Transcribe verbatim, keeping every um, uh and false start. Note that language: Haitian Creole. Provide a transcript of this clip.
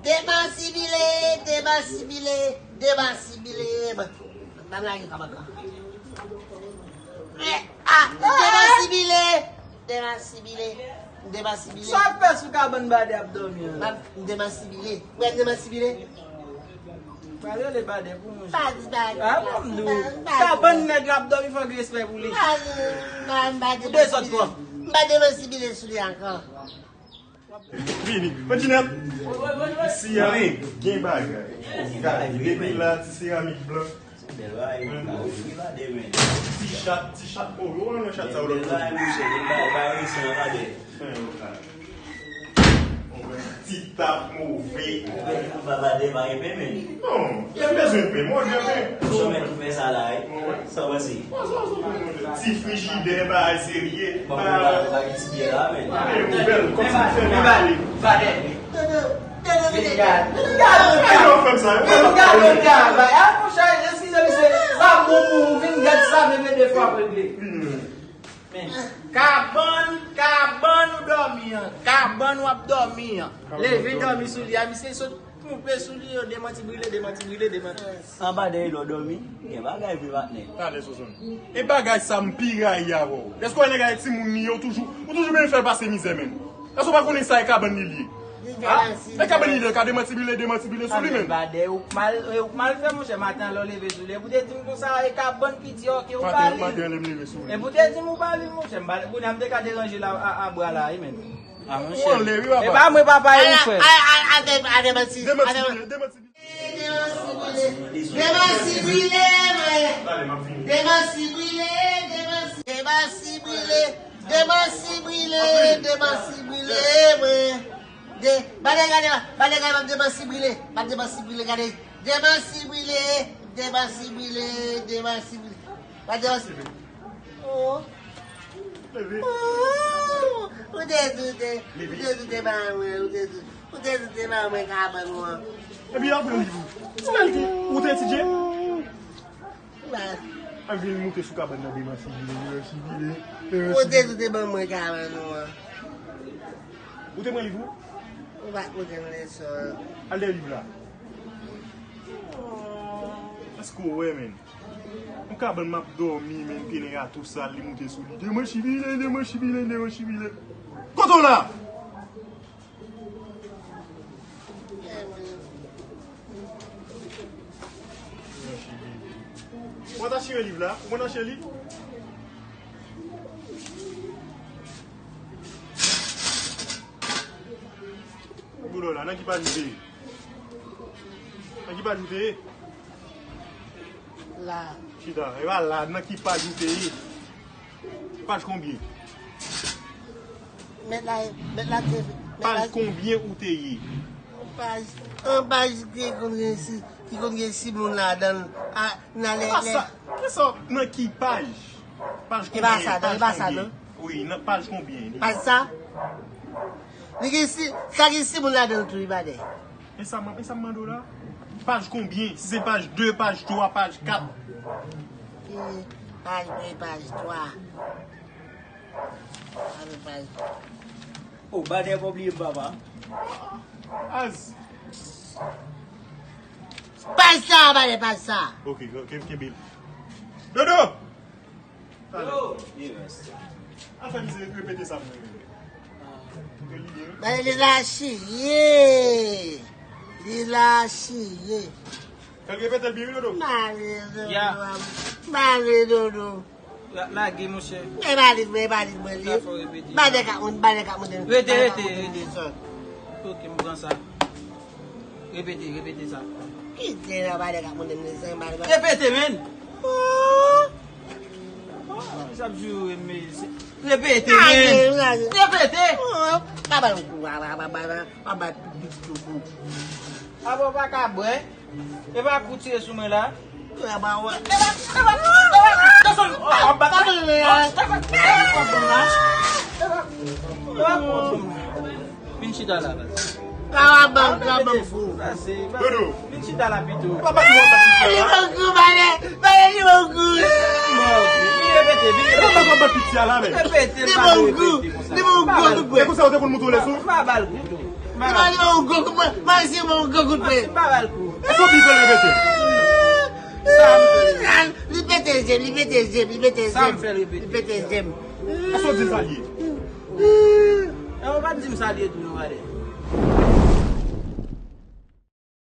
Demansibile, demansibile, demansibile. Ban m lage kòb ankò. Eh, ah, demansibile, demansibile, demansibile. Sa k fè sou kabann Badè ap dòmi an? M ap, m demansibile. Mwen demansibile. Pral rele Badè pou mwen. Pa di Badè. Ah, bon, m di w. Kabann nèg la ap dòmi, fò gen respè pou li. Pa di, pa, m pa demansibile. Ou dezòd twòp. M pa demansibile sou li ankò. Vini. Mwen Jinèt. Isi a gen bagay. Gade, depi la, ti seramik blan. Bèl bagay, mwen ka ofri la demen. Ti chat, ti chat move. Ou wè nan chat sa yo lòt kote. Bèl bagay, monchè, bèl bagay, bagay resan, gade. Fen lokal. Ti tap move. Baba de pa gen pen, men. Non, yo bezwen pen, mwen gen pen. Ou sou mèt ou fè sa la, wi. Sa w panse? Ti frijidè, bagay serye. Bon, bon, bon, bagay ti byen la, men. Gade, ou bèl, kòmsi ou fè bagay. Vini, vini, vini, gade. Gade, gade, gade, gade. Ah, monchè, eskize, mesye. Sa bon pou ou, vin gad sa, men, men de fwa pou regle. Men, kabann, kabann ou dòmi an, kabann w ap dòmi an. Leve dòmi sou li a, misye sot twonpe sou li, yo demanti brile, demanti brile, demanti. Anba dèyè lè w dòmi, gen bagay vre patnè. Talè Sosonn. E bagay sa m pi rayi avè w. Èske w wè nèg la e timoun li ye, ou toujou, ou toujou bezwen fè l pase mizè menm. Èske w pa konnen sa e kabann li li ye? Ha? E kabann li li ye, ka demanti brile, demanti brile sou li menm. Anba dèyè, ou k mal, ou k mal fè monchè, maten an lè w leve sou li. Epi w te di m konsa, e kabann ki di ok, ou pa li. Maten, maten an lè m leve sou li. Epi w te di m ou pa li monchè, m pa, kounye a m te ka deranje l a, a, a bra la, wi menm. Ah, monchè. Ou anlè, wi, papa. E pa mwen, papa, e ou fè. Demanti brile, demanti brile. Demanti brile, mwen. Demanti brile, demanti, demanti brile, demanti brile, demanti brile, mwen. De, ba nèg la, ba nèg la, demanti brile, ba demanti brile, gade. Demanti brile, demanti brile, demanti brile. Ba demanti brile. Oh. Leve. Oh, ou te doute, ou te doute ba mwen, ou te doute, ou te doute ba mwen kabann ou an. Epi apre liv ou. Ti bèl ki, ou te etidye? Ba. An vin moute sou kabann nan, demanti brile, demanti brile, demanti brile. Ou te doute ba mwen kabann ou an. Ou te pran liv ou? Ou pa t montre m leson an. Al dèyè liv la. Èske w wè, men? Yon kabann m ap dòmi, men pye nèg la tou sal, li moute sou li. Demanti brile, demanti brile, demanti brile. Kote w la? Demanti brile. Ou konn achte liv la? Ou konn achte li? Boulò la, nan ki paj ou te ye? Nan ki paj ou te ye? La. Chita, e pa la, nan ki paj ou te ye? Paj konbyen? Mèt la, mèt la te, mèt la. Paj konbyen ou te ye? Paj, an paj ki konn gen si, ki konn gen si moun ladan l. A, nan lè, lè. Kisa, nan ki paj? Paj konbyen? E pa sa, non, e pa sa, non. Wi, nan paj konbyen? Paj sa? Li gen si, sa gen si moun ladan l tou, li pa de. E sa, e sa m mande w la? Paj konbyen? Si se paj de, paj twa, paj kat. Ki paj de, paj twa. Paj de, paj twa. Oh, Badè pa bliye m, papa. Az. Paj sa, Badè, paj sa. Ok, ok, kenbe l. Dodo! Yo! Yes. Al fè misye repete sa pou mwen. Ke li ye. Bay li la chiye. Li la chiye. Fè l repete l byen, wi, Dodo. Mare Dodo. Ya. Mare Dodo. La, lage, monchè. E pa li, e pa li, mwen li. Sa fò repete. Badè ka moun, Badè ka moun. Rete, rete, rete. Ok, m pran sa. Repete, repete sa. Kite la, Badè ka moun, m li, sa, Badè. Repete, men. Oh. Oh, sa ap jure, men se, repete, men. Repete. Oh, pa ba l kou, pa ba, pa ba, pa ba, pa ba, a bon, pa ka bwè. E pa kou tire sou mwen la. E pa, e pa, e pa, e pa, Stefan, oh, w ap bat mwen. Stefan, Stefan, w ap bat mwen la. Stefan, w ap bat mwen la. Vin chita la, baz. Kabanm, kabanm fou. Dodo. Vin chita la pito. Li bon kou, pale, pale, li bon kou. Vin repete, vin repete. Repete, li bon kou, li bon kou. E konsa ou te konn moutre w leson? Pa ba l kouto. Li ba li yon gwo kout pwen. Mari si yon gwo kout pwen. Li ba l kou. Èske w di fè l repete? Li pete je m, li pete je m, li pete je m. Li pete je m. Èske w di sa l ye? E ou pa di m sa l ye tou non, brother.